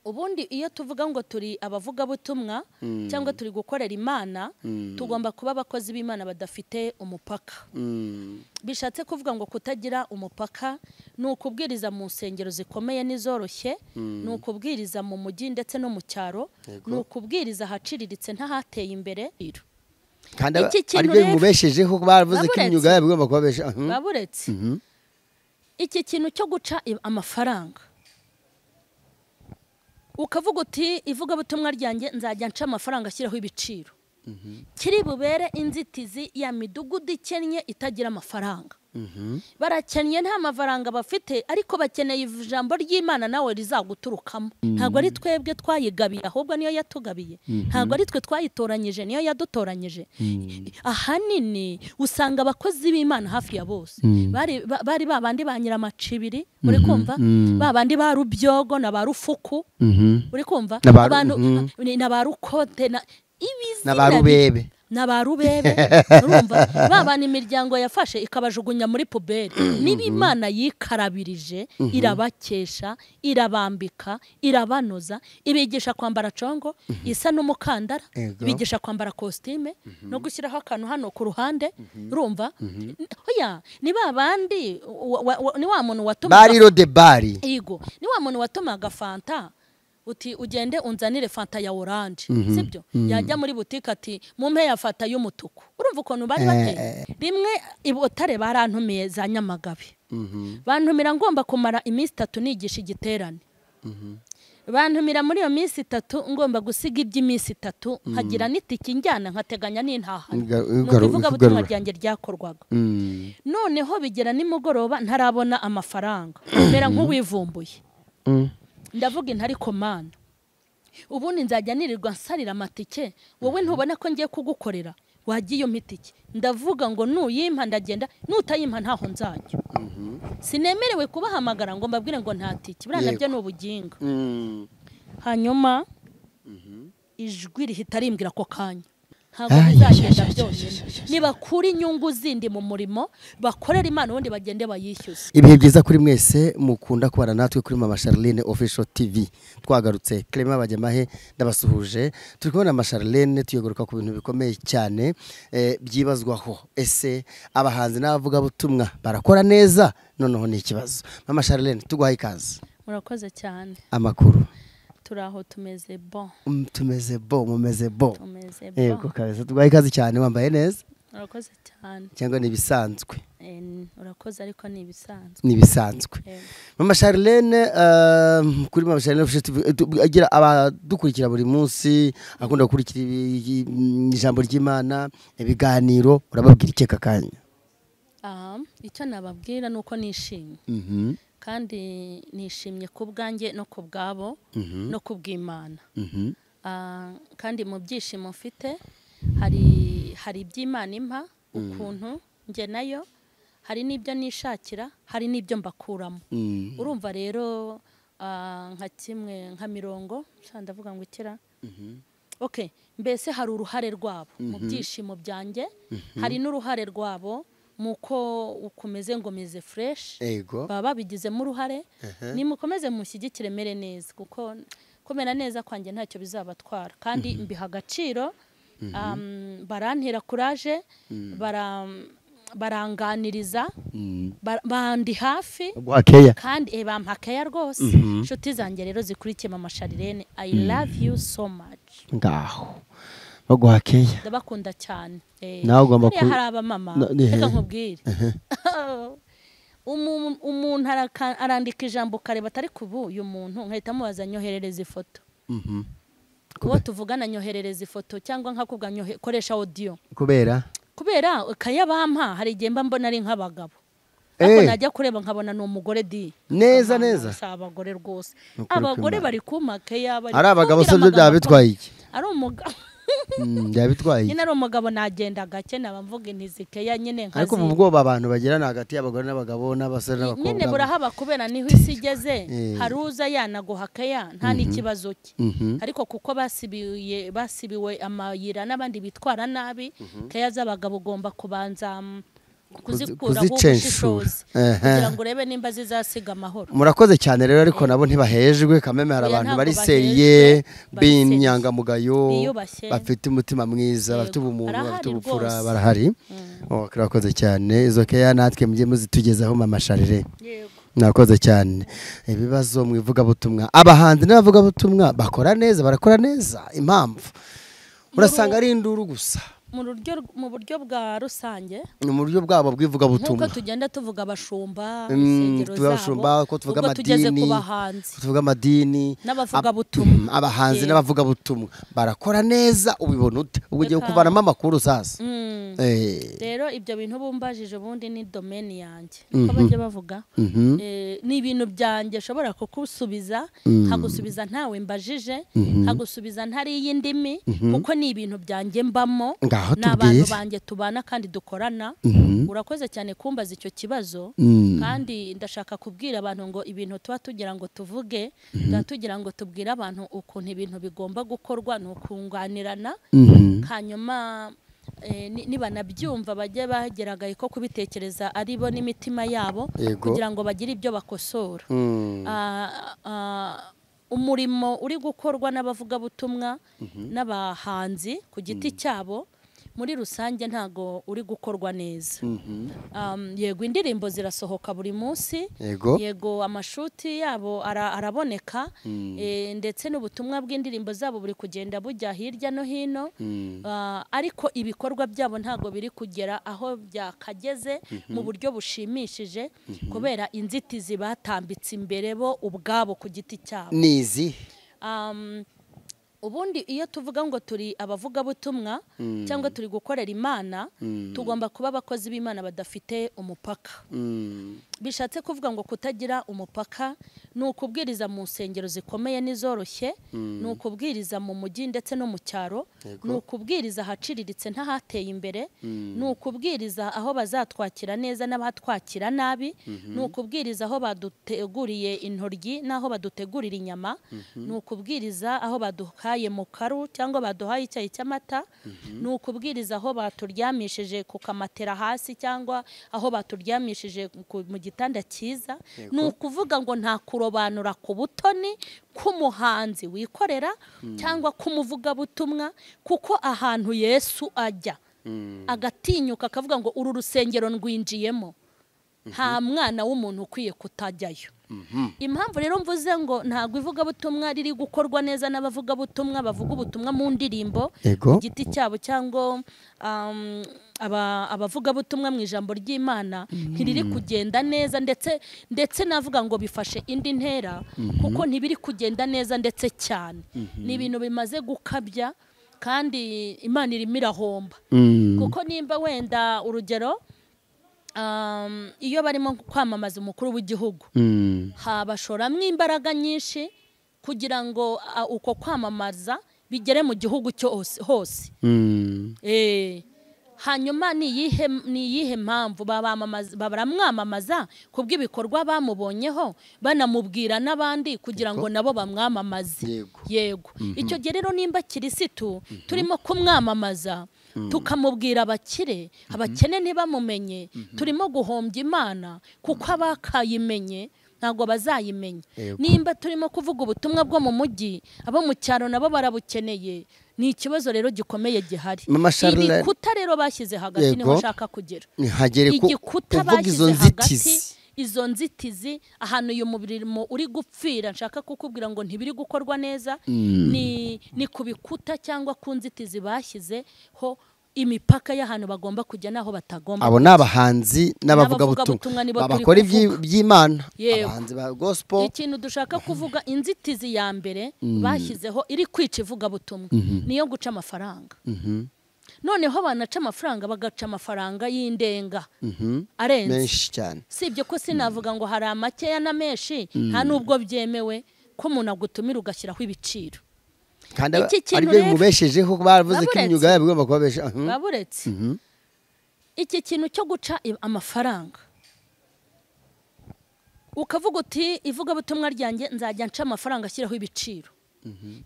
Ubundi iyo tuvuga ngo turi abavugabutumwa cyangwa turi gukorera Imana, tugomba kuba abakozi b'Imana badafite umupaka. Bishatse kuvuga ngo kutagira umupaka ni ukubwiriza mu nsengero zikomeye n'izoroshye, ni ukubwiriza mu mujyi ndetse no mu cyaro, ni ukubwiriza ahaciriritse ntahateye imbere. Kandi aribyo bimubeshejeho, baravuze ko imyuga yabo igomba kubabesha. Baburetse iki kintu cyo guca amafaranga, ukavuga uti ivugabutumwa ryanjye nzajya nca amafaranga ashyiraho ibiciro, kiri bubere inzitizi ya midugudu ikennye itagira amafaranga. Barakennye nta mafaranga bafite, ariko bakeneye ijambo ry'Imana nawe rizaguturukamo. Ntabwo ari twebwe twayigabiye, ahubwo niyo yatugabiye. Ntabwo ari twe twayitoranyije, niyo yadutoranyije. Ahanini usanga abakozi b'Imana hafi ya bose bari babandi ba Nyiramacibiri, uri kumva, babandi ba Rubyogo na ba Rufuku, uri kumva, abantu na ba Rukote na na ba Rubebe na ba Rubebe, urumva, babana imiryango yafashe ikabajugunya muri puberi. Niba Imana yikarabirije, irabakesha, irabambika, irabanoza, ibigisha kwambara congo isa n'umukandara, ibigisha kwambara kositime no gushyiraho akantu hano ku ruhande, urumva. Oya, ni babandi ni wa muntu watumaga bari rode bari. Yego, ni wa muntu watumaga fanta, uti ugende unzanire fanta ya orange, sibyo? Yajya muri butike ati mumpe ya fanta y'umutuku. Urumva ukuntu bari bateye. Rimwe ibotare barantumiye za Nyamagabe, bantumira ngomba kumara iminsi 3 nigisha igiterane. Bantumira muri iyo minsi 3 ngomba gusiga iby'iminsi 3, nkagira n'itiki njyana nkateganya n'intahana. Nukuvuga butumwa ryanjye ryakorwaga. Noneho bigera nimugoroba ntarabona amafaranga, mera nk'uwivumbuye. Ndavuga intari komana, ubundi nzajya nirirwa nsarira amatike, wowe ntubona ko ngiye kugukorera, wagiye umpa itike. Ndavuga ngo nuyimpa ndagenda, nutayimpa ntaho nzajya. Sinemerewe kubahamagara ngo mbabwire ngo nta tike, buriya nabyo ni ubuginga. Hanyuma ijwi rihita rimbwira ako kanya, ntabwo bizagenda byonyine, nibakura inyungu zindi mu murimo bakorera Imana, ubundi bagende bayishyuze. Ibihe byiza kuri mwese mukunda kubana natwe kuri Mama Charlene Official TV. Twagarutse Clement Bajyamahe, ndabasuhuje. Turi kubona Mama Charlene tuyogoruka ku bintu bikomeye cyane byibazwaho. Ese abahanzi n'abavugabutumwa barakora neza? Noneho ni ikibazo. Mama Charlene, tuguhaye ikaze. Murakoze cyane. Amakuru? Turaho, tumeze bon. Tumeze bon, mumeze bon. Yego kabisa, tuguhaye ikaze cyane, wambaye neza. Urakoze cyane. Cyangwa ni ibisanzwe? Urakoze, ariko ni ibisanzwe. Ni ibisanzwe. Mama Charlene, kuri Mama Charlene agira abadukurikira buri munsi, akunda gukurikira ijambo ry'Imana, ibiganiro, urababwira iki aka kanya? Icyo nababwira nuko nishimye. Kandi nishimye ku bwanjye no ku bwabo no ku bw'Imana. Kandi mu byishimo mfite hari iby'Imana impa ukuntu nge nayo, hari n'ibyo nishakira, hari n'ibyo mbakuramo. Urumva rero nka kimwe nka mirongo ndavuga ngo ikira. Okay, mbese hari uruhare rwabo mu byishimo byanjye, hari n'uruhare rwabo muko ukomeze ngo meze fresh, baba babigizemo uruhare. Nimukomeze mushyigikire mere neza, kuko kumera neza kwanjye ntacyo bizabatwara, kandi mbiha agaciro. Barantera courage, baranganiriza, bandi hafi, kandi bampa keya rwose. Inshuti zanjye rero zikurikiye Mama Charlene, I love you so much. Ngaho baguha keya, ndabakunda cyane. Nawe ugomba ku hari abamama, reka nkubwire, umuntu arandika ijambo kareba atari kubu uyu muntu, nkahita mubaza nyoherereza ifoto. Uwo tuvugana nyoherereza ifoto, cyangwa nkakubwa koresha audio. Kubera kayabampa hari igihe mba mbona ari nk'abagabo, ariko najya kureba nkabona ni umugore di neza neza. Si abagore rwose, abagore bari kuma keya, bari ari abagabo se byo byaba bitwaye iki? Ari umugabo byabitwaye nyine, ari umugabo nagenda gake naba mvuga intizikeya nyine nkazi. Ariko mu bwoba abantu bagirana hagati y'abagore n'abagabo n'abasore n'abakobwa nyine burahaba, kubera niho isi igeze, haruza yanaguha keya nta n'ikibazo cye. Ariko kuko basibiwe amayira n'abandi bitwara nabi, keya z'abagabo ugomba kubanza Kuzikuraho ubushishozi kugira ngo urebe nimba zizasiga amahoro. Murakoze cyane rero, ariko nabo ntibahejwe kameme, hari abantu bari seriye b'inyangamugayo, bafite umutima mwiza, bafite ubumuntu, bafite ubupfura, barahari. Murakoze cyane, izo keya natwe mujye muzitugezaho Mama Charlene. Murakoze cyane. Ibibazo mu ivugabutumwa, abahanzi n'abavugabutumwa bakora neza, barakora neza, impamvu urasanga ari induru gusa mu buryo bwa rusange, mu buryo bwabo bw'ivugabutumwa, nkuko tugenda tuvuga abashumba, insengero zabo, ko tuvuga amadini, tuvuga amadini n'abavugabutumwa, abahanzi n'abavugabutumwa barakora neza, ubibona ute? Ubwo ugiye kuvanamo amakuru sasa. Rero ibyo bintu bumbajije ubundi ni domain yanjye, uko bajya bavuga ni ibintu byanjye nshobora kukusubiza, nkagusubiza ntawe mbajije, nkagusubiza ntari y'indimi, kuko ni ibintu byanjye mbamo, n'abantu banjye tubana kandi dukorana. Urakoze cyane kumbaza icyo kibazo, kandi ndashaka kubwira abantu ngo ibintu tuba tugira ngo tuvuge, tuba tugira ngo tubwire abantu ukuntu ibintu bigomba gukorwa, ni ukunganirana, hanyuma nibanabyumva bajye bageragaye ko kubitekereza ari bo n'imitima yabo, kugira ngo bagire ibyo bakosora. Umurimo uri gukorwa n'abavugabutumwa n'abahanzi ku giti cyabo muri rusange ntago uri gukorwa neza. Yego indirimbo zirasohoka buri munsi, yego amashuti yabo araboneka, ndetse n'ubutumwa bw'indirimbo zabo buri kugenda bujya hirya no hino, ariko ibikorwa byabo ntago biri kugera aho byakageze mu buryo bushimishije, kubera inzitizi batambitse imbere bo ubwabo ku giti cyabo. Nizi ubundi iyo tuvuga ngo turi abavugabutumwa cyangwa turi gukorera Imana, tugomba kuba abakozi b'Imana badafite umupaka. Bishatse kuvuga ngo kutagira umupaka ni ukubwiriza mu nsengero zikomeye n'izoroshye, ni ukubwiriza mu mujyi ndetse no mu cyaro, ni ukubwiriza ahaciriritse ntahateye imbere, ni ukubwiriza aho bazatwakira neza n'abatwakira nabi, ni ukubwiriza aho baduteguriye intoryi n'aho badutegurira inyama, ni ukubwiriza aho baduhaye mukaru cyangwa baduhaye icyayi cy'amata, ni ukubwiriza aho baturyamishije ku kamatera hasi cyangwa aho baturyamishije mu gitanda cyiza. Ni ukuvuga ngo nta kurobanura ku butoni k'umuhanzi wikorera cyangwa k'umuvugabutumwa, kuko ahantu Yesu ajya agatinyuka akavuga ngo uru rusengero ndwinjiyemo, nta mwana w'umuntu ukwiye kutajyayo. Impamvu rero mvuze ngo ntabwo ivugabutumwa riri gukorwa neza n'abavugabutumwa bavuga ubutumwa mu ndirimbo ku giti cyabo cyangwa abavugabutumwa mu ijambo ry'Imana, ntiriri kugenda neza, ndetse navuga ngo bifashe indi ntera, kuko ntibiri kugenda neza ndetse cyane. Ni ibintu bimaze gukabya kandi Imana irimo irahomba, kuko nimba wenda urugero iyo barimo kwamamaza umukuru w'igihugu, habashoramwe imbaraga nyinshi kugira ngo uko kwamamaza bigere mu gihugu cyose hose. Hanyuma ni iyihe mpamvu baramwamamaza kubw'ibikorwa bamubonyeho, banamubwira n'abandi kugira ngo nabo bamwamamaze. Yego icyo gihe rero nimba Kirisitu turimo kumwamamaza tukamubwira abakire, abakene ntibamumenye, turimo guhombya Imana, kuko abakayimenye ntabwo bazayimenya. Nimba turimo kuvuga ubutumwa bwo mu mujyi, abo mu cyaro nabo barabukeneye. Ni ikibazo rero gikomeye gihari. Ibikuta rero bashyize hagati niho nshaka kugera. Igikuta bashyize hagati, izo nzitizi, ahantu uyu murimo uri gupfira, nshaka kukubwira ngo ntibiri gukorwa neza, ni ku bikuta cyangwa ku nzitizi bashyizeho imipaka y'ahantu bagomba kujya naho batagomba. Abo n'abahanzi n'abavugabutumwa bakora iby'Imana, abahanzi ba gospel. Ikintu dushaka kuvuga, inzitizi ya mbere bashyizeho iri kwica ivugabutumwa niyo guca amafaranga. Noneho banaca amafaranga, bagaca amafaranga y'indenga arenze menshi cyane. Sibyo ko sinavuga ngo hari amakeya na menshi, nta nubwo byemewe ko umuntu agutumira ugashyiraho ibiciro. Kandi aribyo bimubeshejeho, bavuze ko imyuga yabo igomba kubabesha. Baburetse iki kintu cyo guca amafaranga, ukavuga uti ivugabutumwa ryanjye nzajya nca amafaranga ashyiraho ibiciro,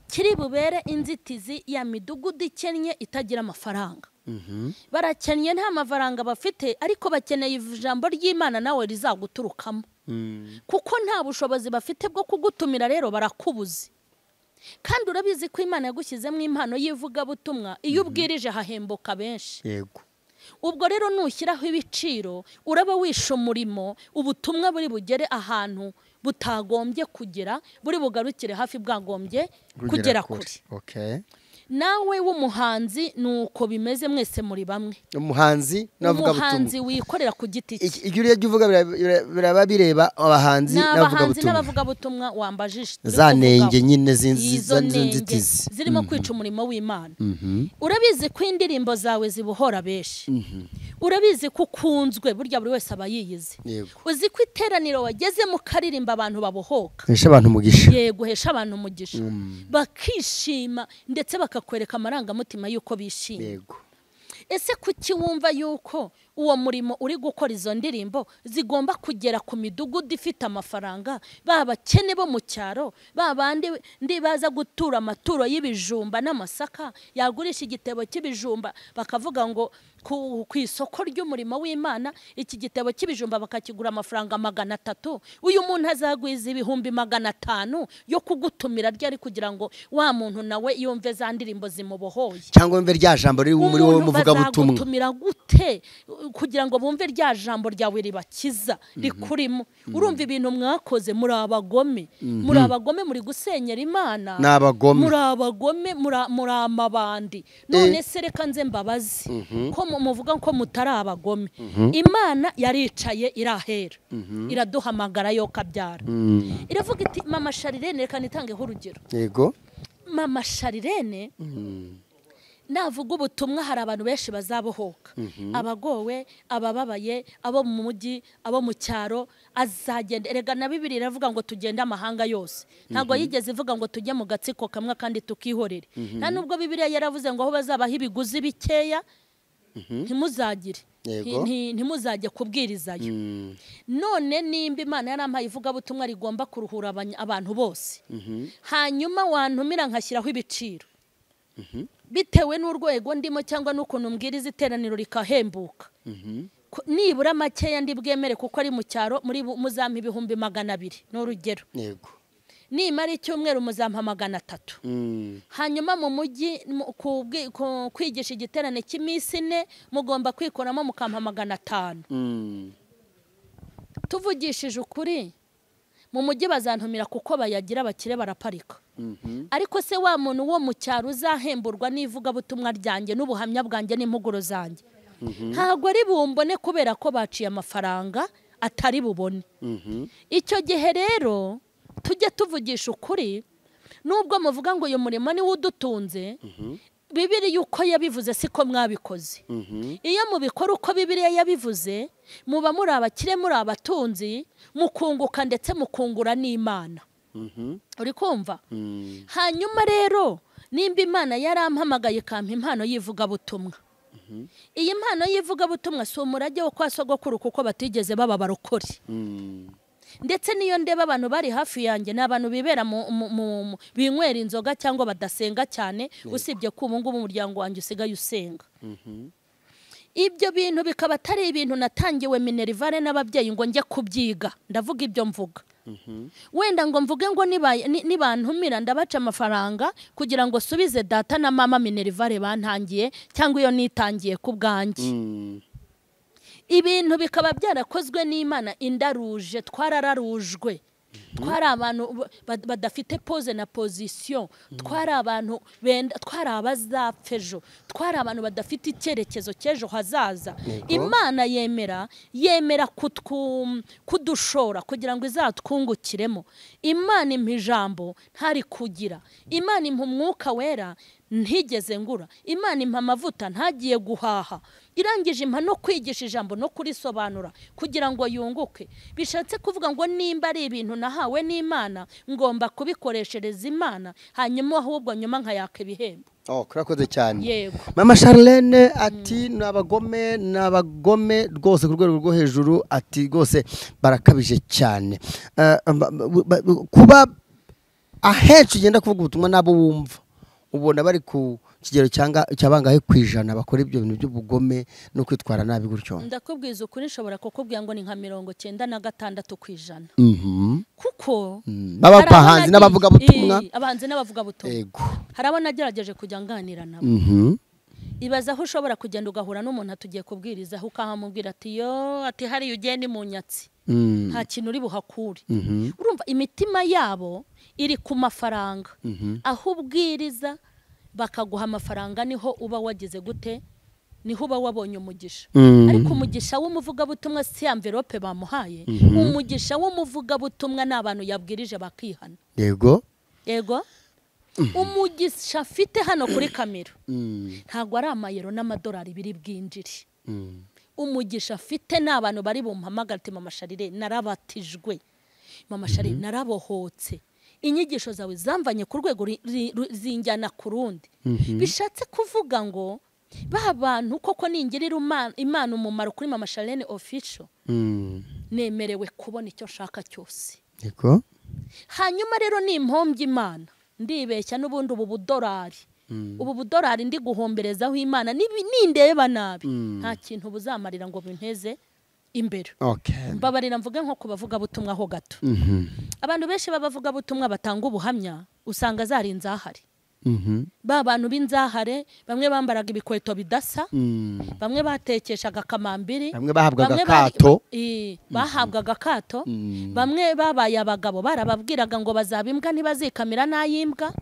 kiri bubere inzitizi ya midugudu ikennye itagira amafaranga. Barakennye, nta mafaranga bafite, ariko bakeneye ijambo ry'Imana nawe rizaguturukamo. Kuko nta bushobozi bafite bwo kugutumira, rero barakubuze. Kandi urabizi ko Imana yagushyizemo impano y'ivugabutumwa, iyo ubwirije hahembuka benshi. Yego. Ubwo rero nushyiraho ibiciro uraba wishe umurimo, ubutumwa buri bugere ahantu butagombye kugera, buri bugarukire hafi bwagombye kugera kure. Okay. Nawe w'umuhanzi nuko bimeze, mwese muri bamwe. Umuhanzi n'abavugabutumwa. Umuhanzi wikorera ku giti cye. Ibyo uriya uvuga biraba bireba abahanzi n'abavugabutumwa. N'abavugabutumwa wambajije. Za nenge nyine zinzitizi zirimo kwica umurimo w'Imana. Urabizi ko indirimbo zawe zibohora benshi. Urabizi ko ukunzwe, burya buri wese aba yiyizi. Uzi ko iteraniro wageze mu karirimba abantu babohoka. Hesha abantu umugisha. Yego, hesha abantu umugisha. Bakishima ndetse bakakwereka amarangamutima yuko bishimye. Yego. Ese kuki wumva yuko uwo murimo uri gukora izo ndirimbo zigomba kugera ku midugudu ifite amafaranga, babakene bo mu cyaro, babandi ndi baza gutura amaturo y'ibijumba n'amasaka, yagurisha igitebo cy'ibijumba bakavuga ngo ku isoko ry'umurimo w'Imana iki gitebo cy'ibijumba bakakigura amafaranga 300, uyu muntu azagwiza 500,000 yo kugutumira ryari kugira ngo wa muntu nawe yumve za ndirimbo zimubohoye, cyangwa yumve rya jambo riri muri wowe muvuga butumwa. Bazagutumira gute kugira ngo bumve rya jambo ryawe ribakiza rikurimo? Urumva ibintu mwakoze, muri abagome, muri abagome, muri gusenyera Imana, muri abagome, muri amabandi. None se reka nze mbabazi ko muvuga ko mutari abagome. Imana yaricaye irahera, iraduhamagara yo kabyara, iravuga iti mama Charlene, reka nitangeho urugero. Yego. Mama Charlene navuga ubutumwa hari abantu benshi bazabohoka, abagowe, abababaye, abo mu mujyi, abo mu cyaro, azagenda. Erega na Bibiliya iravuga ngo tugende amahanga yose, ntabwo yigeze ivuga ngo tujye mu gatsiko kamwe kandi tukihorere. Nta nubwo Bibiliya yaravuze ngo aho bazabaha ibiguzi bikeya ntimuzagire, ntimuzajye kubwirizayo. None nimba Imana yarampaye ivugabutumwa rigomba kuruhura abantu bose, hanyuma wantumira nkashyiraho ibiciro bitewe n'urwego ndimo cyangwa n'ukuntu mbwiriza iteraniro rikahembuka, nibura makeya ndi bwemere kuko ari mu cyaro, muri muzampa 200,000 n'urugero. Yego. Nimara icyumweru muzampa 300. Hanyuma mu mujyi kwigisha igiterane cy'iminsi 4 mugomba kwikoramo mukampa 500. Tuvugishije ukuri, mu mujyi bazantumira kuko bayagira abakire baraparika. Ariko se wa muntu wo mu cyaro uzahemburwa n'ivugabutumwa ryanjye n'ubuhamya bwanjye n'impuguro zanjye, ntabwo ari bumbone kubera ko baciye amafaranga atari bubone. Icyo gihe rero tujye tuvugisha ukuri, nubwo muvuga ngo uyu murimo niwo udutunze, Bibiliya uko yabivuze siko mwabikoze. Iyo mubikora uko Bibiliya yabivuze, muba muri abakire, muri abatunzi, mukunguka ndetse mukungura n'Imana. Uri kumva? Hanyuma rero nimba Imana yarampamagaye ikampa impano y'ivugabutumwa, iyi mpano y'ivugabutumwa si umurage wo kwa sogokuru kuko batigeze baba barokore. Ndetse niyo ndeba abantu bari hafi yanjye ni abantu bibera binywera inzoga cyangwa badasenga cyane, usibye ko ubu ngubu umuryango wanjye usigaye usenga. Ibyo bintu bikaba atari ibintu natangiwe minerivare n'ababyeyi ngo njye kubyiga, ndavuga ibyo mvuga. Wenda ngo mvuge ngo nibantumira ndabaca amafaranga kugira ngo subize data na mama minerivare bantangiye cyangwa iyo nitangiye ku bwanjye. Ibintu bikaba byarakozwe n'Imana indaruje, twarararujwe. Twari abantu badafite pose na position, twari abantu benda, twari abazapfa ejo, twari abantu badafite icyerekezo cy'ejo hazaza. Imana yemera kudushora kugira ngo izatwungukiremo. Imana impa ijambo ntari kugira, Imana impa umwuka wera ntigeze ngura, Imana impa amavuta ntagiye guhaha, irangije impa no kwigisha ijambo no kurisobanura kugira ngo yunguke. Bishatse kuvuga ngo nimba ari ibintu nahawe n'Imana ngomba kubikoreshereza Imana, hanyuma ahubwo nyuma nkayaka ibihembo. Oh, kurakoze cyane. Yego. Mama Charlene ati nabagome, nabagome rwose ku rwego rwo hejuru, ati rwose barakabije cyane. Kuba ahenshi ugenda kuvuga ubutumwa nabo wumva ubona bari ku kigero cyangwa cyabangahe kwijana bakora ibyo bintu by'ubugome no kwitwara nabi gutyo? Ndakubwiza ukuri, nshobora kukubwira ngo ni nka 96%. Kuko baba bahanzi n'abavuga butumwa, abahanzi n'abavuga butumwa. Yego, harabona nagerageje kujya nganira nabo. Ibaza aho ushobora kugenda ugahura n'umuntu atugiye kubwiriza aho ukahamubwira ati yo, ati hari ugende mu nyatsi, nta kintu uri buhakure. Urumva imitima yabo iri ku mafaranga. Aho ubwiriza bakaguha amafaranga niho uba wagize gute, niho uba wabonye umugisha. Ariko umugisha w'umuvugabutumwa si envelope bamuhaye. Umugisha w'umuvugabutumwa ni abantu yabwirije bakihana. Yego, yego. Umugisha afite hano kuri kamera ntabwo ari amayero n'amadolari biri bwinjire. Umugisha afite ni abantu bari bumpamagara ati mama Charlene narabatijwe, mama Charlene narabohotse, inyigisho zawe zamvanye ku rwego zinjyana ku rundi. Bishatse kuvuga ngo ba bantu koko ningirira Imana umumaro kuri mama Charlene official, nemerewe kubona icyo nshaka cyose. Yego. Hanyuma rero ni impombye Imana ndibeshya n'ubundi ubu budolari, ubu budolari ndi guhomberezaho Imana nindeba nabi nta kintu buzamarira ngo binteze imbere. Mbabarira mvuge nko kubavuga butumwa ho gato. Abantu benshi babavuga butumwa batanga ubuhamya usanga zari inzahare. Ba bantu b'inzahare bamwe bambaraga ibikweto bidasa, bamwe batekeshaga kamambiri, bamwe bahabwaga kato, bahabwaga kato, bamwe babaye abagabo barababwiraga ngo bazaba imbwa ntibazikamira n'ayimbwa.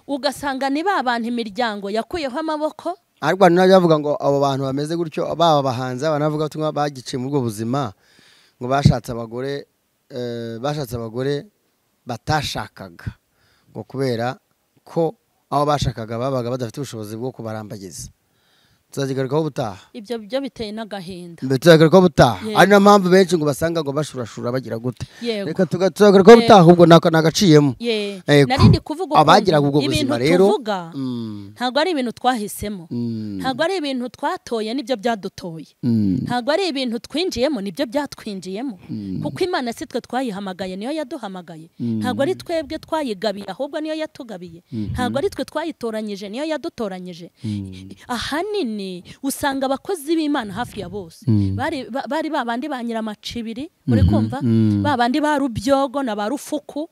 Ugasanga ni ba bantu imiryango yakuyeho amaboko. Ariko nabavuga ngo abo bantu bameze gutyo baba bahanze abanavuga butumwa bagiciye mu bwo buzima ngo bashatse abagore, bashatse abagore batashakaga ngo kubera ko aho bashakaga babaga badafite ubushobozi bwo kubarambagiza. Tuzazigarukaho ubutaha. Ibyo byo biteye n'agahinda. Tuzazigarukaho ubutaha. Ari na mpamvu benshi ngo basanga ngo bashurashura bagira gute. Reka tuzazigarukaho ubutaha ubwo nagaciyemo. Narindi kuvuga abagiraga ubwo buzima rero ntabwo ari ibintu twahisemo, ntabwo ari ibintu twatoye nibyo byadutoye, ntabwo ari ibintu twinjiyemo nibyo byatwinjiyemo. Kuko Imana si twe twayihamagaye niyo yaduhamagaye, ntabwo ari twebwe twayigabiye ahubwo niyo yatugabiye, ntabwo ari twe twayitoranyije niyo yadutoranyije. Ahanini usanga abakozi b'Imana hafi ya bose bari babandi ba nyiramacibiri, uri kumva, babandi ba rubyogo na ba rufuku,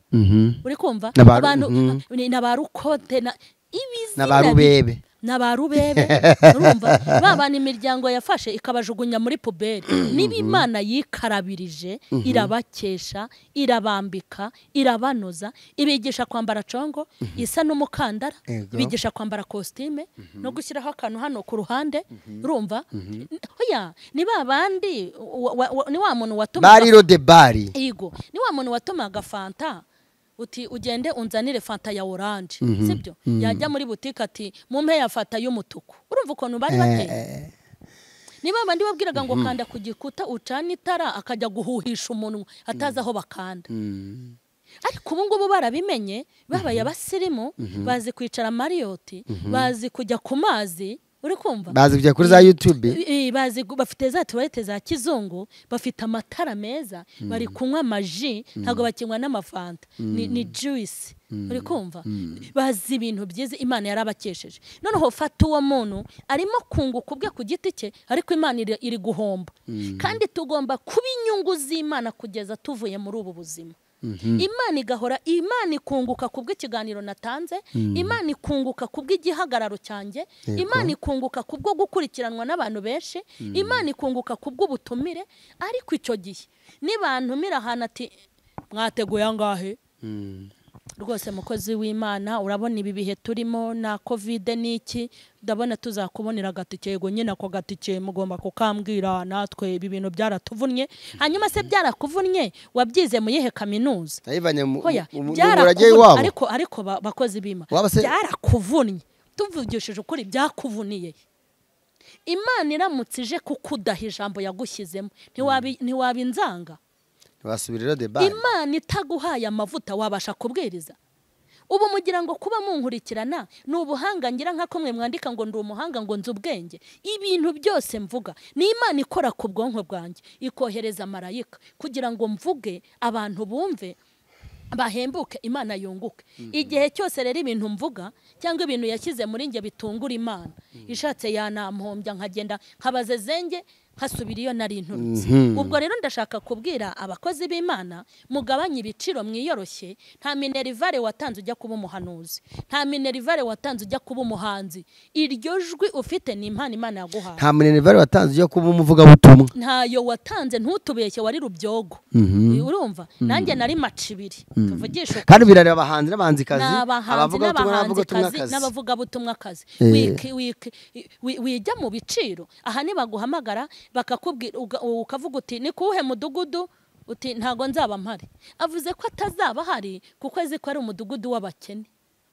uri kumva, abantu na ba rukote na ibizina na ba rubebe na ba rubebe, urumva babana imiryango yafashe ikabajugunya muri puberi. Niba Imana yikarabirije irabakesha, irabambika, irabanoza, ibigisha kwambara congo isa n'umukandara, ibigisha kwambara costume no gushyiraho akantu hano ku ruhande, urumva. Oya, ni babandi ni wa muntu watumaga bari rode bari. Yego, ni wa muntu watumaga fanta uti ugende unzanire fanta ya orange, sibyo? Yajya muri butike ati mumpe ya fanta y'umutuku. Urumva ukuntu bari bateye. Niba abandi babwiraga ngo kanda ku gikuta ucana itara akajya guhuhisha umunwa atazi aho bakanda. Ariko ubu ngubu barabimenye, babaye abasirimu, bazi kwicara Marriott, bazi kujya ku mazi, uri kumva? Bazi kujya kuri za YouTube. Bazi bafite za toilette za kizungu, bafite amatara meza, bari kunywa amaji, ntabwo bakinywa n'amafanta, ni juice. Uri kumva? Bazi ibintu byiza Imana yarabakesheje. Noneho fata uwo muntu arimo kunguka ubwe ku giti cye, ariko Imana iri guhomba. Kandi tugomba kuba inyungu z'Imana kugeza tuvuye muri ubu buzima. Imana igahora, Imana ikunguka kubw'ikiganiro natanze, Imana ikunguka kubw'igihagararo cyanjye, Imana ikunguka kubwo gukurikiranwa n'abantu benshi, Imana ikunguka kubw'ubutumire. Ariko icyo gihe nibantumira ahantu ati mwateguye angahe? Rwose mukozi w'Imana, urabona ibi bihe turimo na COVID n'iki, ndabona tuzakubonera agatike. Yego nyine ako gatike mugomba kukambwira, natwe ibi bintu byaratuvunnye. Hanyuma se byarakuvunnye wabyize mu yihe kaminuza? Ariko bakozi b'Imana byarakuvunnye, tuvugishije ukuri byakuvuniye. Imana iramutse ije kukudaha ijambo yagushyizemo ntiwaba inzanga. Imana itaguhaye amavuta wabasha kubwiriza? Ubu mugira ngo kuba munkurikirana ni ubuhanga ngira nka ko mwe mwandika ngo ndi umuhanga ngo nzi ubwenge. Ibintu byose mvuga ni Imana ikora ku bwonko bwanjye, ikohereza marayika kugira ngo mvuge abantu bumve. Bahembuke, Imana yunguke. Igihe cyose rero ibintu mvuga cyangwa ibintu yashyize muri nge bitungura Imana, ishatse yanampombya nkagenda nkabazezenge nkasubira iyo nari nturutse. Ubwo rero ndashaka kubwira abakozi b'Imana, mugabanye ibiciro, mwiyoroshye. Nta minerivare watanze ujya kuba umuhanuzi, nta minerivare watanze ujya kuba umuhanzi. Iryo jwi ufite ni impano Imana yaguhaye. Nta minerivare watanze ujya kuba umuvugabutumwa, ntayo watanze, ntutubeshye, wari rubyogo. Urumva nanjye nari macibiri, tuvugishe. Kandi birareba abahanzi n'abahanzikazi, n'abavugabutumwakazi. Wijya mu biciro aha, nibaguhamagara bakakubwira ukavuga uti ni kuwuhe mudugudu, uti ntago nzaba mpari. Avuze ko atazaba hari kuko azi ko ari umudugudu w'abakene.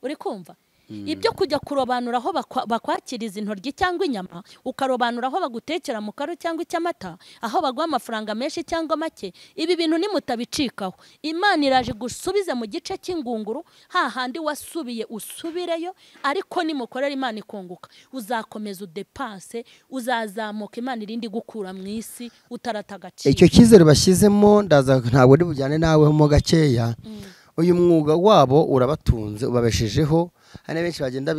Uri kumva? Ibyo kujya kurobanura aho bakwakiriza intoryi cyangwa inyama, ukarobanura aho bagutekera mu karo cyangwa icyamata, aho baguha amafaranga menshi cyangwa make, ibi bintu nimutabicikaho, Imana iraje gusubiza mu gice cy'ingunguru hahandi wasubiye usubireyo. Ariko nimukorera Imana ikunguka, uzakomeza udepanse, uzazamuka, Imana irindi gukura mu isi utarata agaciro. Icyo cyizere bashyizemo ndaza ntabwo ndi bujyane nawe mo gakeya. Uyu mwuga wabo urabatunze, ubabeshejeho. Hari benshi bagenda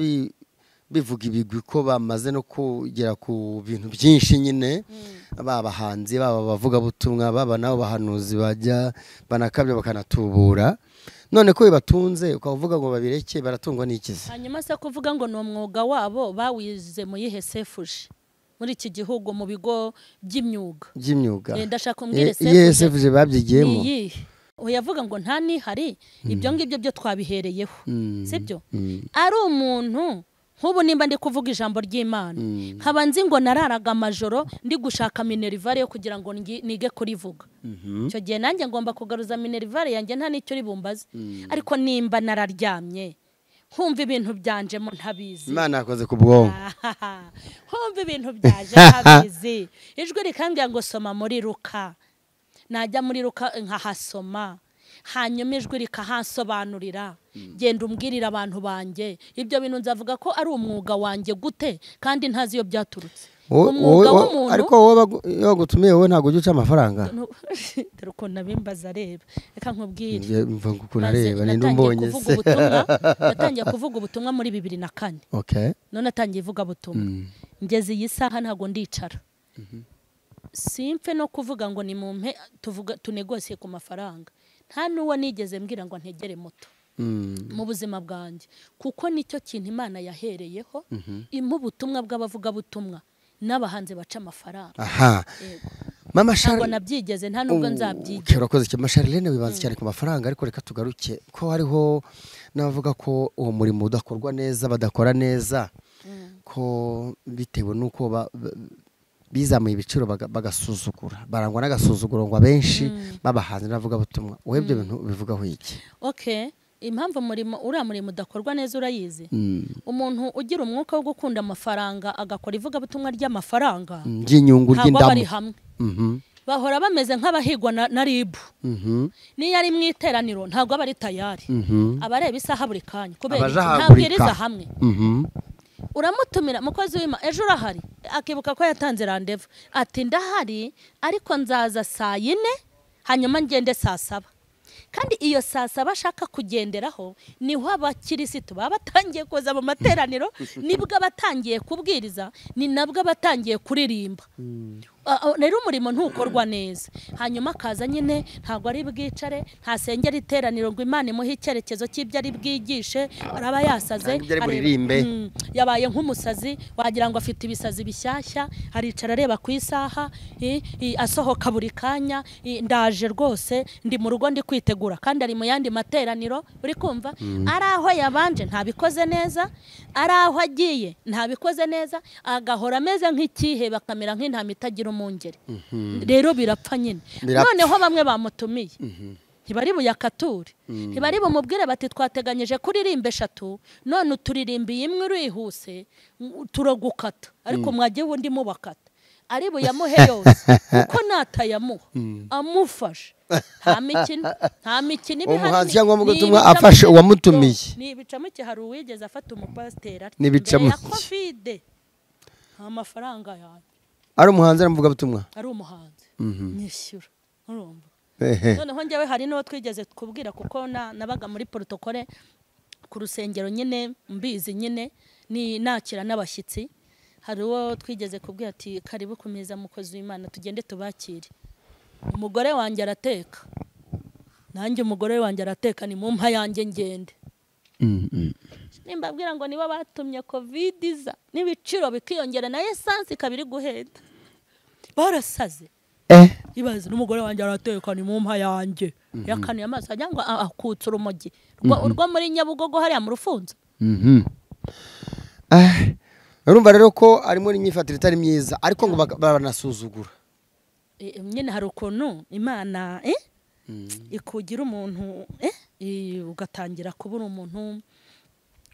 bivuga ibigwi ko bamaze no kugera ku bintu byinshi nyine, babahanzi, baba abavugabutumwa, baba nabo bahanuzi bajya banakabya bakanatubura. None ko bibatunze ukavuga ngo babireke, baratungwa n'ikize? Hanyuma se kuvuga ngo ni umwuga wabo bawize mu yihe sefuje muri iki gihugu mu bigo by'imyuga? Ndashaka umbwire sefuje babyigiyemo. Uyavuga ngo nta nihari, ibyo ngibyo byo twabihereyeho, sibyo? Ari umuntu nk'ubu nimba ndi kuvuga ijambo ry'Imana, nkaba nzi ngo nararaga amajoro ndi gushaka minerivare yo kugira ngo nige kurivuga, icyo gihe nanjye ngomba kugaruza minerivare yanjye, nta n'icyo ribumbaze. Ariko nimba nararyamye nkumva ibintu byanjemo ntabizi, Imana yakoze ku bwonko, nkumva ibintu byaje ntabizi, ijwi rikambwira ngo soma muri Luka, najya muri Luka nkahasoma, hanyuma ijwi rikahansobanurira, genda umbwirira abantu banjye ibyo bintu, nzavuga ko ari umwuga wanjye gute kandi ntazi iyo byaturutse? Umwuga w'umuntu. Ariko wowe bagutumiye wowe ntabwo ujya uca amafaranga. Dore ukuntu abimbaza areba, reka nkubwire. Mva ukuntu areba, ninde umbonye se? Natangiye kuvuga ubutumwa muri 2004. None atangiye ivugabutumwa, ngeze iyi saha ntabwo ndicara. Simfe no kuvuga ngo ni mumpe tuvuga tunegosiye ku mafaranga. Nta nuwo nigeze mbwira ngo ntegere moto mu buzima bwanjye, kuko nicyo kintu Imana yahereyeho impa ubutumwa bw'abavugabutumwa n'abahanzi baca amafaranga. Aha. Mama Charlene nabyigeze, nta nubwo nzabyigera. Urakoze cyane Mama Charlene, wibanze cyane ku mafaranga, ariko reka tugaruke ko hariho n'abavuga ko uwo murimo udakorwa neza, badakora neza, ko bitewe nuko bizamuye ibiciro bagasuzugura, barangwa n'agasuzuguro ngo abenshi babahanze n'abavugabutumwa. Wowe ibyo bintu bivugaho iki? Okay, impamvu umurimo uriya murimo udakorwa neza urayizi? Umuntu ugira umwuka wo gukunda amafaranga agakora ivugabutumwa ry'amafaranga, ry'inyungu, ry'indamu, bahora bameze nk'abahigwa na ribu. Niyo ari mu iteraniro ntabwo aba ari tayari, abareba isaha buri kanya, kubera ntabwiriza hamwe. Uramutumira mukozi w'Imana ejo urahari, akibuka ko yatanze randevu, ati ndahari ariko nzaza saa 4 hanyuma ngende saa 7. Kandi iyo saa 7 ashaka kugenderaho niho abakirisitu baba batangiye kuza mu materaniro, nibwo abatangiye kubwiriza, ni nabwo abatangiye kuririmba. Rero umurimo ntukorwa neza. Hanyuma akaza nyine ntabwo ari bwicare, ntasengera iteraniro ngo Imana imuhe icyerekezo cy'ibyo ari bwigishe, araba yasaze, yabaye nk'umusazi, wagira ngo afite ibisazi bishyashya, aricara areba ku isaha, asohoka buri kanya, ndaje rwose ndi mu rugo ndi kwitegura, kandi ari mu yandi materaniro. Uri kumva? Ari aho yabanje ntabikoze neza, ari aho agiye ntabikoze neza, agahora ameze nk'ikihe, bakamera nk'intama itagira umungeri. Rero birapfa nyine. Noneho bamwe bamutumiye ntibari buyakature, ntibari bumubwire bati twateganyije kuririmba 3, none uturirimbiye imwe urihuse turagukata, ariko mwagiye ubundi mubakata. Ari buyamuhe yose kuko natayamuha amufashe. Nta mikino ibihari. Umuhanzi cyangwa umuvugabutumwa afashe uwamutumiye. Ni ibicamuke. Hari uwigeze afata umupasiteri ati mbere ya Covid nta mafaranga yanjye. Ari umuhanzi aramuvugabutumwa? Ari umuhanzi. Nyishyura. Urumva? Noneho njyewe hari n'uwo twigeze kubwira, kuko nabaga muri protocole ku rusengero nyine, mbizi nyine ni nakira n'abashyitsi. Hari uwo twigeze kubwira ati karibu ku meza mukozi w'Imana, tugende tubakire. Umugore wanjye arateka, nanjye umugore wanjye arateka, ni mu mpa yanjye ngende. Nimbabwira ngo nibo batumye covid iza n'ibiciro bikiyongera na essence ikaba iri guhenda, barasaze. Ibaze n'umugore wanjye arateka, ni mu mpa yanjye. Yakanuye amaso ajya ngo akutse urumogi urwo muri Nyabugogo hariya mu rufunzo. Urumva rero ko arimo n'imyifatire itari myiza, ariko ngo baranasuzugura nyine. Hari ukuntu Imana ikugira umuntu, ugatangira kubura umuntu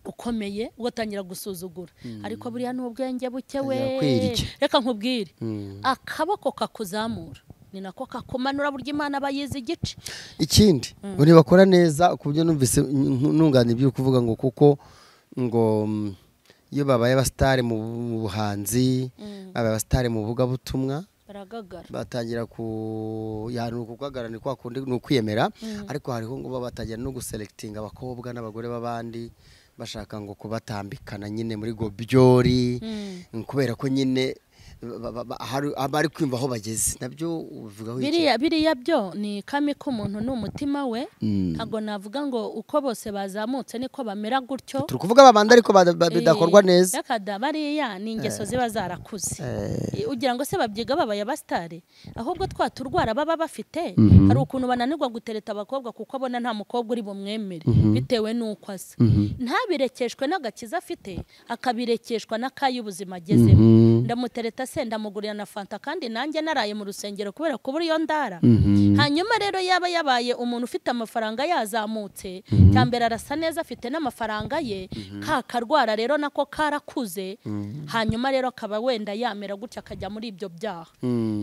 ukomeye, ugatangira gusuzugura. Ariko buriya ni ubwenge buke we. Reka nkubwire, akaboko kakuzamura ni nako kakumanura, burya Imana bayizi igice. Ikindi ngo ntibakora neza, ku buryo numvise nungana ibyo kuvuga ngo kuko ngo iyo babaye abasitari mu buhanzi, babaye abasitari mu buvugabutumwa, batangira kugagara, ni kwa kundi ni ukwiyemera. Ariko hariho ngo batangira no guselectinga abakobwa n'abagore b'abandi, bashaka ngo kubatambikana nyine muri gobyori, kubera ko nyine bari kwimva aho bageze. Nabyo uvugaho iki? Biriya byo ni kame k'umuntu n'umutima we. Ntabwo navuga ngo uko bose bazamutse niko bamera gutyo. Turi kuvuga babanda ariko bidakorwa neza. Yakada bariya ni ingeso ziba zarakuze. Ugira ngo se babyiga babaye abasitari, ahubwo twaturwara baba bafite. Hari ukuntu bananirwa gutereta abakobwa kuko abona nta mukobwa uri bumwemere bitewe n'uko asa. Ntabirekeshwe n'agakiza afite, akabirekeshwa n'akay'ubuzima agezemo. Ndamutereta se ndamugurira na fanta, kandi nanjye naraye mu rusengero kubera kubura iyo ndara. Hanyuma rero yaba yabaye umuntu ufite amafaranga yazamutse, cyambere arasa neza afite n'amafaranga ye, ka karwara rero nako karakuze. Hanyuma rero akaba wenda yamera gutya akajya muri ibyo byaha.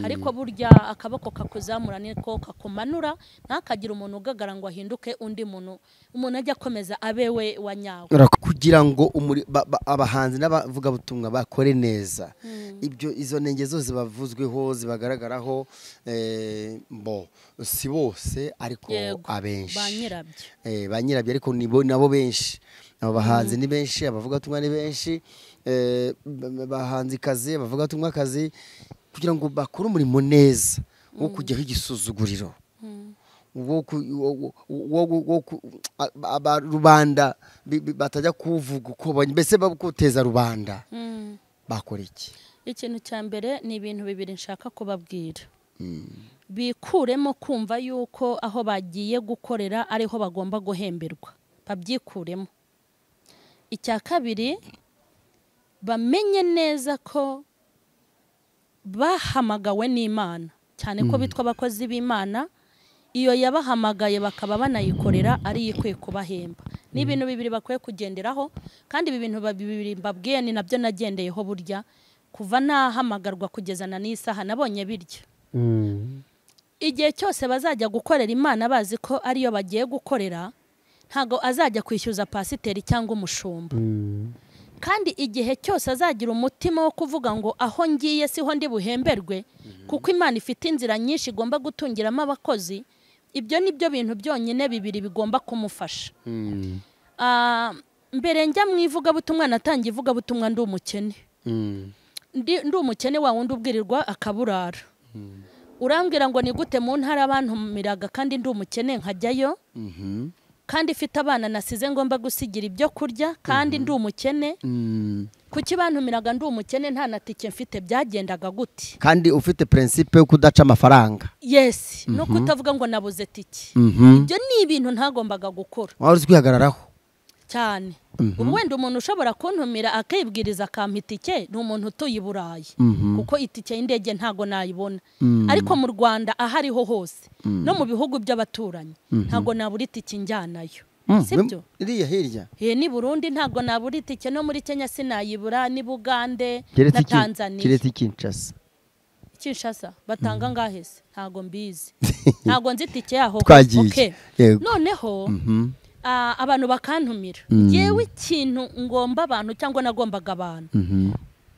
Ariko burya akaboko kakuzamura niko kakumanura, ntakagira umuntu ugagara ngo ahinduke undi muntu. Umuntu ajya akomeza abewe wa nyawe. Kugira ngo abahanzi n'abavugabutumwa bakore neza, ibyo izo nenge zose bavuzweho zibagaragaraho, bo si bose ariko abenshi ba nyirabyo, ariko nibo nabo benshi. Abo bahanzi ni benshi, abavugabutumwa ni benshi, bahanzi kazi, abavugabutumwa kazi, kugira ngo bakore umurimo neza wo kujyaho igisuzuguriro, wo rubanda batajya kuvuga uko mbese bakuteza rubanda, bakora iki? Ikintu cya mbere ni ibintu bibiri nshaka kubabwira. Bikuremo kumva yuko aho bagiye gukorera ariho bagomba guhemberwa, babyikuremo. Icya kabiri, bamenye neza ko bahamagawe n'Imana, cyane ko bitwa abakozi b'Imana. Iyo yabahamagaye bakaba banayikorera ari ikwiye kubahemba. Ni ibintu bibiri bakwiye kugenderaho, kandi ibi bintu bibiri mbabwiye ni nabyo nagendeyeho burya kuva nahamagarwa kugeza na n'isaha nabonye birya. Igihe cyose bazajya gukorera Imana bazi ko ariyo bagiye gukorera, ntago azajya kwishyuza pasiteri cyangwa umushumba. Kandi igihe cyose azagira umutima wo kuvuga ngo aho ngiye siho ndi buhemberwe, kuko Imana ifite inzira nyinshi igomba gutungiramo abakozi, ibyo nibyo bintu byonyine bibiri bigomba kumufasha. Mbere njya mu ivugabutumwa, natangiye ivugabutumwa ndi umukene. Ndi umukene wa wundi ubwirirwa akaburara. Urambwira ngo ni gute mu ntara bantumiraga kandi ndi umukene nkajyayo, kandi ifite abana nasize ngomba gusigira ibyo kurya, kandi ndi umukene. Kuki bantumiraga ndi umukene nta na tike mfite? Byagendaga gute? Kandi ufite principe yo kudaca amafaranga. Yes, no kutavuga ngo nabuze tike. Ibyo ni ibintu ntagombaga gukora. Wari uzi kwihagararaho cyane. Ubu wenda umuntu ushobora kuntumira akibwiriza akampa itike ni umuntu utuye i Burayi, kuko itike y'indege ntago nayibona. Ariko mu Rwanda ahariho hose no mu bihugu by'abaturanyi ntago nabura itike njyanayo. Sibyo? Iriya hirya. Ni Burundi ntago nabura itike, no muri Kenya sinayibura, ni Bugande na Tanzania. Kiretse Kinshasa. Kinshasa batanga ngahe se? Ntago mbizi. Ntago nzi itike yaho. Okay. Noneho abantu bakantumira. Yewe ikintu ngomba abantu cyangwa nagombaga abantu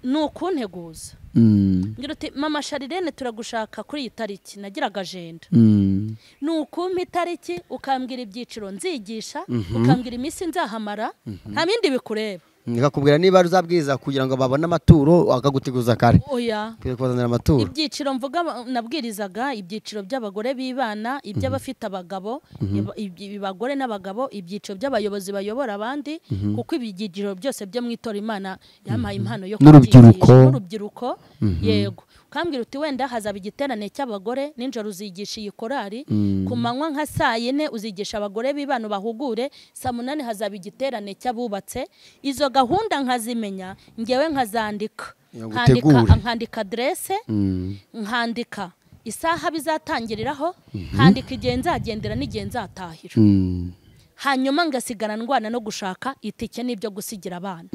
ni ukunteguza. Ngira uti mama Charlene turagushaka kuri iyi tariki, nagiraga agenda. Nukumpa itariki ukambwira ibyiciro nzigisha, ukambwira iminsi nzahamara, nta bindi bikureba. Nikakubwira niba uzabwiza kugira ngo babone amaturo akaguteguza kare. Oya. Kubazanira amaturo. Ibyiciro mvuga nabwirizaga ibyiciro by'abagore bibana, iby'abafite abagabo, ibagore n'abagabo, ibyiciro by'abayobozi bayobora abandi, kuko ibyiciro byose byo mwitora Imana yampaye impano yo n'urubyiruko. Yego. Ukambwira uti wenda hazaba igiterane cy'abagore, ninjoro uzigisha iyi korari, ku manywa nka saa 4 uzigisha abagore bibana bahugure, saa 8 hazaba igiterane cy'abubatse. Izo gahunda nkazimenya ngewe nkazandika, nkandika adresse, nkandika isaha bizatangiriraho, nkandika igihe nzagendera n'igihe nzatahira. Hanyuma ngasigara ndwana no gushaka itike n'ibyo gusigira abana.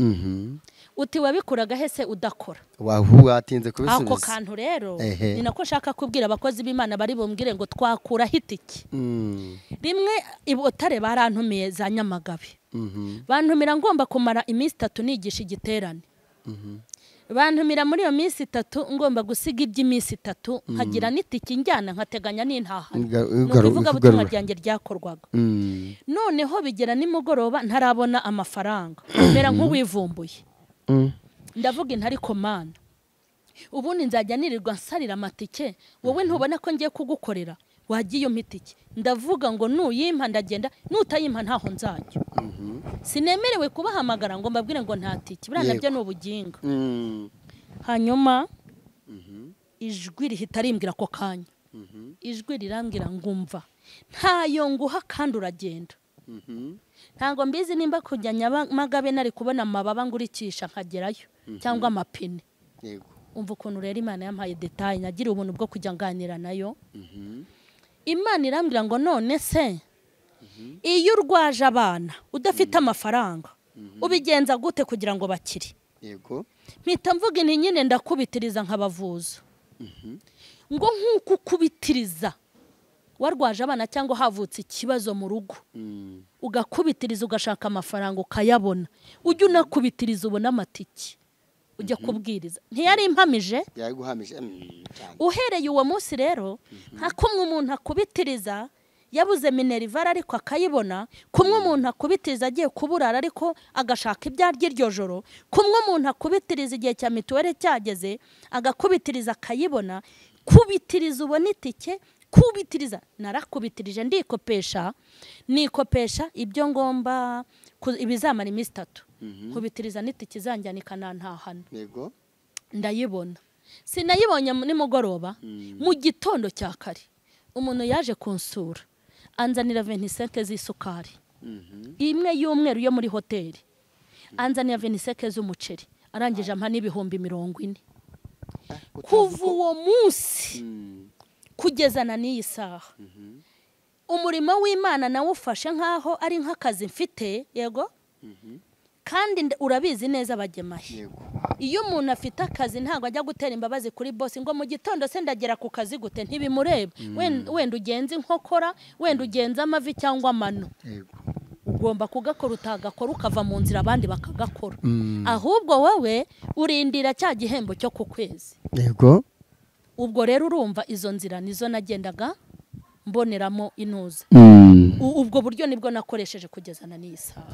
Uti wabikuraga hese udakora? Watinze kubisubiza. Ako kantu rero ni nako nshaka kubwira abakozi b'Imana bari bumbwire ngo twakura itike. Rimwe ibotare barantumiye za Nyamagabe. Bantumira ngomba kumara iminsi 3 nigisha igiterane. Bantumira muri iyo minsi 3 ngomba gusiga iby'iminsi 3 nkagira n'itike njyana nkateganya n'intahana. Nukuvuga butumwa ryanjye ryakorwaga. Noneho bigera nimugoroba ntarabona amafaranga, mera nk'uwivumbuye. Ndavuga intari komana, ubundi nzajya nirirwa nsarira amatike, wowe ntubona ko ngiye kugukorera, wagiye umpitike. Ndavuga ngo nuyimpa ndagenda, nutayimpa ntaho nzajya. Sinemerewe kubahamagara ngo mbabwire ngo nta tike, buriya nabyo ni ubuginga. Hanyuma ijwi rihita rimbwira ako kanya, ijwi rirambwira ngumva ntayo nguha kandi uragenda. Ntabwo mbizi nimba kujya Nyamagabe nari kubona amababa ngurikisha nkagerayo cyangwa amapine. Umva ukuntu rero Imana yampaye detail, nagira ubuntu bwo kujya nganira nayo. Imana irambwira ngo none se iyo urwaje abana udafite amafaranga ubigenza gute kugira ngo bakire? Yego. Mpita mvuga inti nyine ndakubitiriza nkabavuza. Ngo nkuko ukubitiriza warwaje abana cyangwa havutse ikibazo mu rugo, ugakubitiriza ugashaka amafaranga ukayabona, ujya unakubitiriza ubona amatike ujya kubwiriza. Ntiyari impamije? Yari guhamije. Uhereye uwo munsi rero, nka kumwe umuntu akubitiriza yabuze minerivare ariko akayibona, kumwe umuntu akubitiriza agiye kuburara ariko agashaka ibyo arya iryo joro, kumwe umuntu akubitiriza igihe cya mituweli cyageze agakubitiriza akayibona, kubitiriza ubona itike, kubitiriza. Narakubitirije ndikopesha, nikopesha ibyo ngomba ibizamara iminsi 3, kubitiriza n'itike zanjyana ikanantahana. Yego. Ndayibona. Sinayibonye nimugoroba, mu gitondo cya kare umuntu yaje kunsura anzanira 25 z'isukari, imwe y'umweru yo muri hoteli, anzanira 25 z'umuceri, arangije ampa n'ibihumbi 40. Kuva uwo munsi kugeza na n'iyi saha, umurimo w'Imana nawufashe nkaho ari nk'akazi mfite. Yego. Kandi urabizi neza bagemahe, iyo umuntu afite akazi ntabwo ajya gutera imbabazi kuri boss ngo mu gitondo se ndagera ku kazi gute, ntibimureba. Wenda ugenza inkokora, wenda ugenza amavi cyangwa amano, ugomba kugakora, utagakora ukava mu nzira abandi bakagakora. Ahubwo wowe urindira cya gihembo cyo ku kwezi. Yego. Ubwo rero urumva izo nzira nizo nagendaga mboneramo intuza. Ubwo buryo nibwo nakoresheje kugeza na n'iyi saha.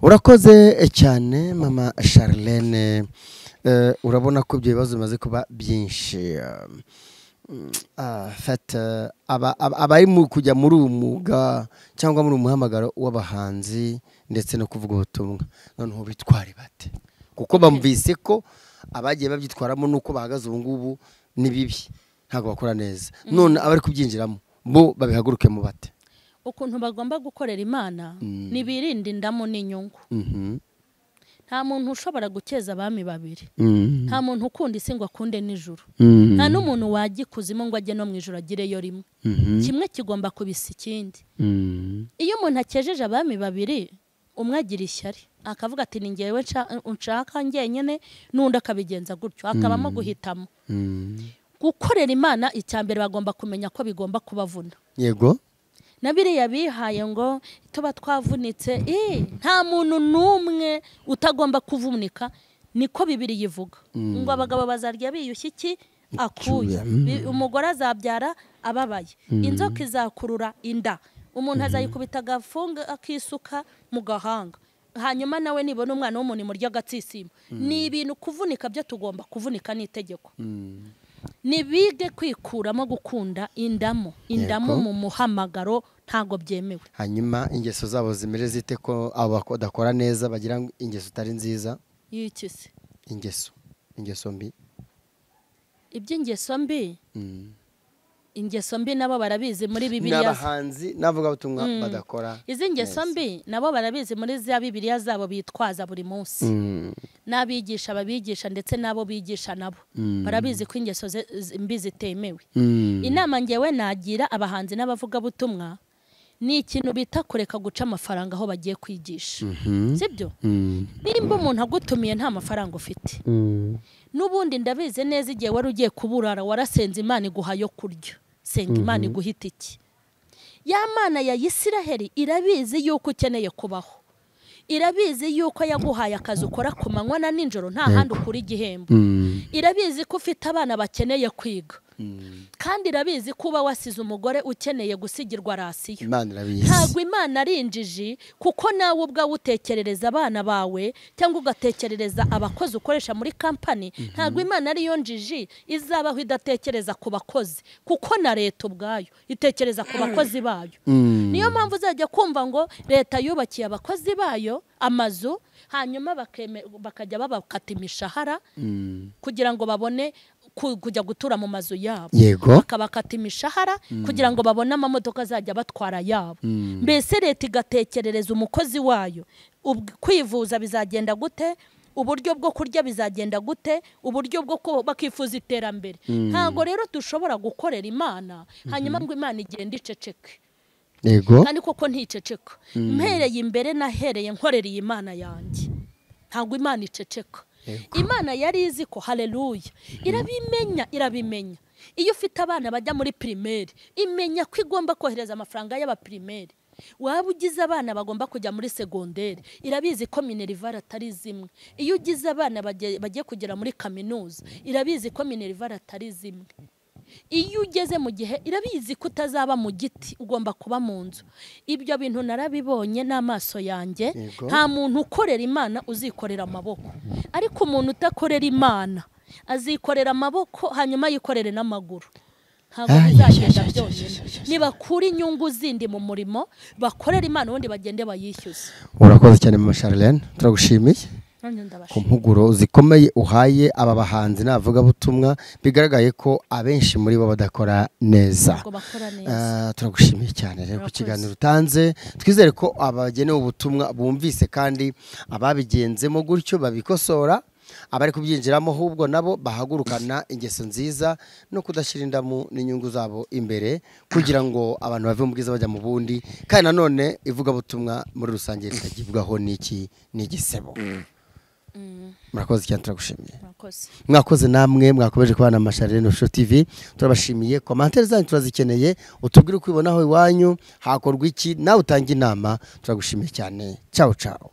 Urakoze cyane mama Charlene. Urabona ko ibyo bibazo bimaze kuba byinshi. Abari mu kujya muri uyu mwuga cyangwa muri umuhamagaro w'abahanzi ndetse no kuvuga ubutumwa, noneho bitware bate? Kuko bamvise ko abagiye babyitwaramo nuko bahagaze ubu ngubu ni bibi, ntabwo bakora neza. None abari kubyinjiramo bo babihaguruke mu bate? Ukuntu bagomba gukorera Imana nibirinde indamu n'inyungu. Nta muntu ushobora gukeza abami babiri. Nta muntu ukunda isi ngo akunde n'ijuru. Nta n'umuntu wajya ikuzimu ngo ajye no mu ijuru agireyo rimwe. Kimwe kigomba kubisa ikindi. Iyo umuntu akejeje abami babiri, umwe agira ishyari akavuga ati ni ngewe nshaka njyenyine, n'undi akabigenza gutyo, hakabamo guhitamo. Gukorera Imana icyambere bagomba kumenya ko bigomba kubavuna. Yego. Na biriya bihaye ngo tuba twavunitse, nta muntu n'umwe utagomba kuvunika. Niko Bibiri yivuga ngo abagabo bazarya biyushye iki akuya, umugore azabyara ababaye, inzoka izakurura inda, umuntu azayikubita agafunga akisuka mu gahanga, hanyuma nawe nibona umwana w'umuntu murya agatsisima. Ni ibintu kuvunika byo tugomba kuvunika n'itegeko. Nibige kwikuramo gukunda indamu, indamu mu muhamagaro ntago byemewe. Hanyuma ingeso zabo zimere zite ko abo badakora neza bagira ingeso itari nziza? Y'iki se? Ingeso mbi. Iby'ingeso mbi? Ingeso mbi nabo barabizi muri Bibiliya. N'abahanzi navuga butumwa badakora. Izi ngeso mbi nabo barabizi muri za Bibiliya zabo bitwaza buri munsi. N'abigisha babigisha ndetse nabo bigisha nabo barabizi ko ingeso mbi zitemewe. Inama ngewe nagira abahanzi n'abavuga butumwa ni ikintu bita kureka guca amafaranga aho bagiye kwigisha. Sibyo? Nimba umuntu agutumiye nta mafaranga ufite, n'ubundi ndabizi neza igihe wari ugiye kuburara warasenze Imana iguha yo kurya, senga Imana iguhita iki. Ya Mana ya Isiraheli irabizi yuko ukeneye kubaho, irabizi yuko yaguhaye akazi ukora ku manywa na nijoro nta handi ukura igihembo, irabizi ko ufite abana bakeneye kwiga, kandi irabizi ko uba wasize umugore ukeneye gusigirwa rasiyo. Ntabwo Imana ari injiji, kuko nawe ubwawe utekerereza abana bawe cyangwa ugatekerereza abakozi ukoresha muri kampani. Ntabwo Imana ariyo njiji izabaho idatekereza ku bakozi, kuko na leta ubwayo itekereza ku bakozi bayo. Niyo mpamvu uzajya kumva ngo leta yubakiye abakozi bayo amazu, hanyuma bakajya babakata imishahara kugira ngo babone kujya gutura mu mazu yabo, bakabakata imishahara kugira ngo babone amamodoka azajya batwara yabo. Mbese leta igatekerereza umukozi wayo kwivuza bizagenda gute, uburyo bwo kurya bizagenda gute, uburyo bwo bakifuza iterambere. Ntago rero dushobora gukorera Imana hanyuma ngo Imana igende iceceke. Kandi koko nticeceka. Mpereye imbere nahereye nkorereye Imana yanjye, ntabwo Imana iceceka. Imana yari izi ko, haleluya, irabimenya, irabimenya. Iyo ufite abana bajya muri primaire, imenya ko igomba kohereza amafaranga y'abaprimaire. Waba ugize abana bagomba kujya muri secondaire, irabizi ko minerval atari zimwe. Iyo ugize abana bagiye kugera muri kaminuza, irabizi ko minerval atari zimwe. Iyo ugeze mu gihe irabizi ko utazaba mu giti, ugomba kuba mu nzu. Ibyo bintu narabibonye n'amaso yanjye. Nta muntu ukorera Imana uzikorera amaboko, ariko umuntu utakorera Imana azikorera amaboko hanyuma yikorere n'amaguru. Ntabwo bizagenda byonyine. Nibakura inyungu zindi mu murimo bakorera Imana, ubundi bagende bayishyuze. Urakoze cyane Mama Charlene, turagushimiye ku mpuguro zikomeye uhaye aba bahanzi n'abavuga butumwa, bigaragaye ko abenshi muri bo badakora neza. Turagushimiye cyane rero ku kiganiro utanze, twizere ko abagenewe ubutumwa bumvise kandi ababigenzemo gutyo babikosora, abari kubyinjiramo ahubwo nabo bahagurukana ingeso nziza no kudashyira indamu n'inyungu zabo imbere, kugira ngo abantu bave mu bwiza bajya mu bundi, kandi nanone ivugabutumwa muri rusange ritagibwaho n'iki n'igisebo. Murakoze cyane, turagushimiye. Mwakoze namwe mwakomeje kubana na Mama Charlene Official TV, turabashimiye. Commentaire zanyu turazikeneye, utubwire uko ubibonaho iwanyu hakorwa iki, nawe utanga inama. Turagushimiye cyane. Ciao ciao.